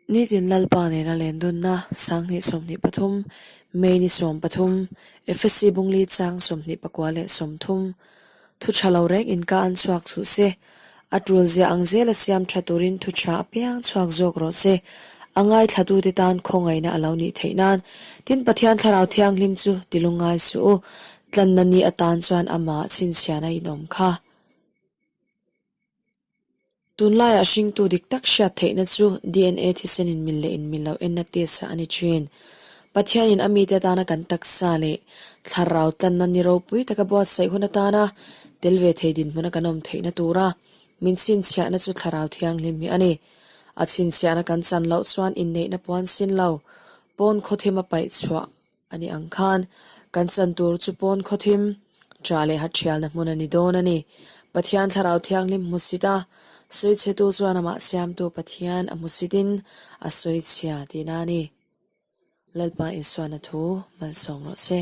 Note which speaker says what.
Speaker 1: Nitin Lalpa nena lendunna 2023, May ni 13, Efesi Bungli chang 24 leh 30, Thu tha lo reng in ka an chhuak chhuh se, a tul zia ang zela siam tha turin thu tha apiang chhuak zawk rawh se, a ngaithlatute tan khawngaihna a lo nih theih nan. Tin, Pathian Thlarau Thianghlim chu ti lungngai suh u, tlanna ni atan chuan amah chhinchhiahna in awm kha. Tunlaiah hringtu dik tak hriat theihna chu DNA thisen in mil leh in mil lo enna test ah a ni thin. Pathianin a mite atana kan taksa leh thlarau tlanna ni ropui taka buatsaih hun atana tel ve thei dinhmuna kan awm theihna tura min chhinchhiahna chu thlarau thianghlim hi a ni. A chhinchhiahna kan chan loh chuan inneihna puan sin lo, pawn khawthim a paih chhuah A ni ang khan, kan chan tur chu pawn khawthim, ṭa leh hathialna hmun a ni dawn a ni. Pathian Thlarau Thianghlim hmusit a, sawichhetu chuan amah siamtu Pathian a hmusitin a sawichhia tihna a ni. Lalpa Isuana thu malsawm rawh se.